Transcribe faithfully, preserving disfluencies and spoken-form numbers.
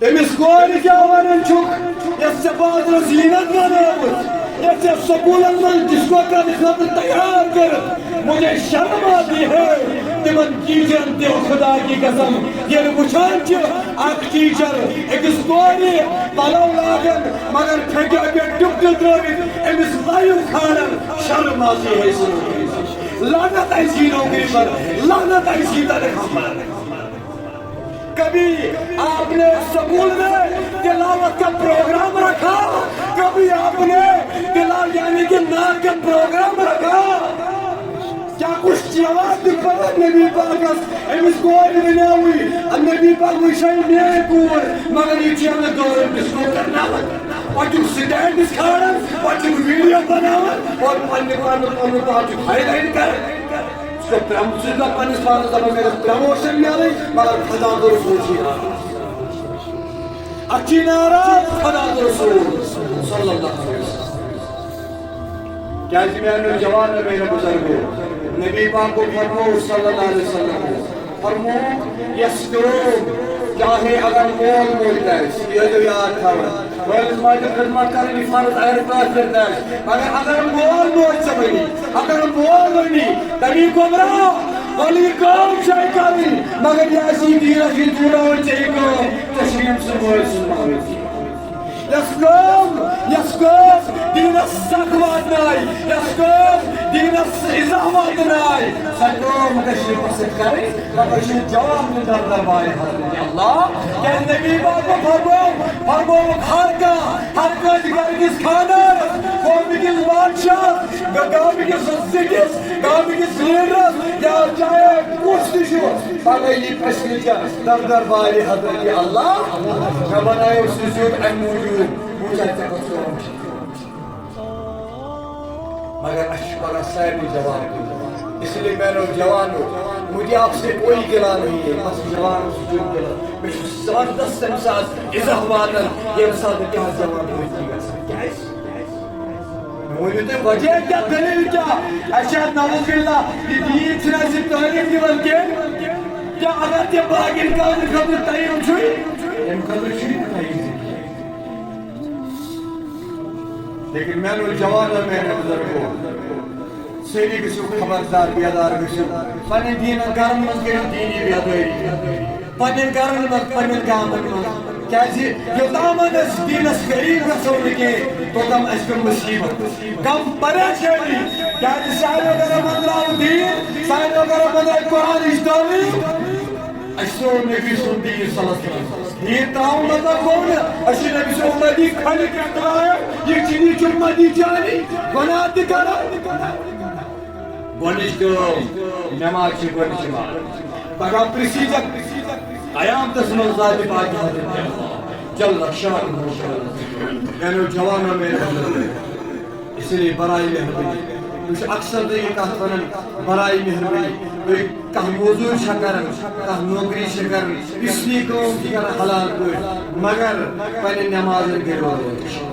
أمِس کورِ کیٛاہ وَنان چھُکھ، یۄس ژےٚ بازرٕ زیٖنت بنٲوٕتھ، یۄس ژےٚ سکوٗلن منٛز ڈسکو کرنہٕ خٲطرٕ تیار کٔرٕتھ؟ مجھے شرم آتی ہے تِمن ٹیچرن تہِ، خدا کی قسم، ییٚلہِ وٕچھان چھِ اکھ ٹیچر أکِس کورِ پلو لاگان، مگر پھیٚکیو پٮ۪ٹھ ٹیوٚپ تہِ ترٲوِتھ أمِس لایِو کھالان، شرم آتی ہے سُہ۔ لعنت آسہِ یہِ نوکری پر، لعنت آسہِ یہِ تنخواہ پر۔ کبھی آپ نے سکول میں تلاوت کا پروگرام رکھا، کبھی آپ نے تلاوت یعنی کہ نعت کا پروگرام رکھا۔ کیا کچھ جواب دِتھ پتہٕ نبی پاکس؟ أمِس کورِ ونیاوٕے، نبی پاک وٕچھے میٲنۍ کوٗر، مگر یہِ چھِ مےٚ دوران ڈسکو کرناوان۔ پتہٕ چھُکھ سٹینڈس کھالان، پتہٕ چھُکھ ویڈیو بناوان اور پننہِ پنُن پنُن پان چھُکھ ہائی لائٹ کران۔ ژٕ چھُکھ پرم-، ژٕ چھُکھ پننِس پانس دپان مےٚ گژھِ پروموشن میلٕنۍ، مگر خدا تہٕ رسول چھُے ناو۔ اتھ چھُے ناراض خدا تہٕ رسول صلی اللہ علیہ وسلم۔ کیازِ میانیو جوانو، میانیو بزرگو، نبی پاکو فرموو صلی اللہ علیہ وسلم، فرموو، یۄس کٲم چاہے اگر مول موج تہِ آسہِ، یہِ ٲسۍزیو یاد تھاوان، مٲلِس ماجہِ خدمت کرٕنۍ یہِ فرض اگر کٲفِر تہِ آسہِ، مگر اگر مول موج ژےٚ ونی، اگر مول ونی، تمی گۄبراو، وۄنۍ یہِ کٲم چھے کرٕنۍ، مگر یہِ آسی دیٖنس یہِ دوٗراوٕنۍ ژےٚ یہِ کٲم، ژےٚ چھُے أمۍ سٕنٛدۍ مٲلۍ سُنٛد محبت۔ یۄس کٲم، یۄس کٲم دیٖنس سکھ واتناے، یۄس کٲم دیٖنس اِزاہ واتناے، سۄ کٲم گژھِ نہٕ پسند کرٕنۍ، مگر چھُ جواب دیُن در دربارِ حضرت اللہ۔ کیازِ نبی پاکو فرموو، فرمووُکھ ہر کانٛہہ، ہر کٲنٛسہِ گرِ کِس خانٛدارس، قومہِ کِس بادشاہس، گامہٕ کِس زِٹھِس، گامہٕ کِس لیڈرس، یا چاہے کُس تہِ چھُ، پگاہ یی پرژھنہٕ ژےٚ در دربارِ حضرت اللہ، مےٚ بنایو سُہ زیُٹھ امہِ موٗجوٗب، وٕچھ ژےٚ کۄس کٲم چھِ۔ مگر اَسہِ چھُ پگاہ سارنٕے جواب دیُن۔ اس لیے میانیو جوانو، مجھے آپ سے کوئی گلہ نہیں ہے، بس جوانوں سے جو گلہ، مےٚ چھُ زبردست تَمہِ ساتہٕ اِزاہ واتان، ییٚمہِ ساتہٕ نہٕ کانٛہہ جوان دوستی گژھان۔ کیٛازِ؟ مےٚ ؤنِو تُہۍ وجہ کیٛاہ، دٔلیٖل کیٛاہ؟ اَسہِ چھا نعوذ باللہ یہِ دیٖن چھِنہٕ اَسہِ تعلیٖم دِوان کینٛہہ؟ کیٛاہ اگر تہِ باقین کامٮ۪ن خٲطرٕ ٹایم چھُے، اَمہِ خٲطرٕ چھُے نہٕ ٹایم کینٛہہ؟ لیکن میانیو جوانو، میانیو بزرگو، سٲری گٔژھِو خبردار، بیدار گٔژھِو۔ پننٮ۪ن دیٖنن گرن منٛز کٔرِو دیٖنی بیدٲری۔ پننٮ۪ن گرن منٛز، پننٮ۪ن گامن منٛز۔ کیازِ یوٚتام أسۍ دیٖنس قریب گژھو نہٕ کینٛہہ، توٚتام اَسہِ پیٚن مُصیبت، غم، پریشٲنی۔ کیازِ سانیو گرن منٛز درٛاو دیٖن، سانیو گرن منٛز درٛاے قرآنٕچ تعلیٖم۔ اَسہِ ترٛوو نبی سُنٛد دیٖن صلی اللہ علیہ وسلم۔ دیٖن ترٛاوُن مطلب گوٚو نہٕ، أسۍ چھِ نبی سُنٛد اُمتی، خٲلی کیٛاہ کران؟ یہِ چھِ، یہِ چھِ اُمتی چٲنی، گۄناہ تہِ کران۔ گۄڈٕنِچ کٲم، نٮ۪ماز چھِ گۄڈٕنِچ عبادت۔ پگاہ پرٛژھی ژےٚ قیامتس منٛز ذاتِ پاک حضرت جل شانہ۔ میانیو جوانو، میانیو بزرگو۔ اس لیے برائے مہربانی، تُہۍ چھِو اکثر تُہۍ یہِ کتھ ونان، برائے مہربانی، تُہۍ کانٛہہ موضوٗرۍ چھا کران، کانٛہہ نوکری چھا کران، یُس یہِ کٲم چھِ کران حلال پٲٹھۍ، مگر پننہِ نٮ۪مازن کٔرِو روزٕ۔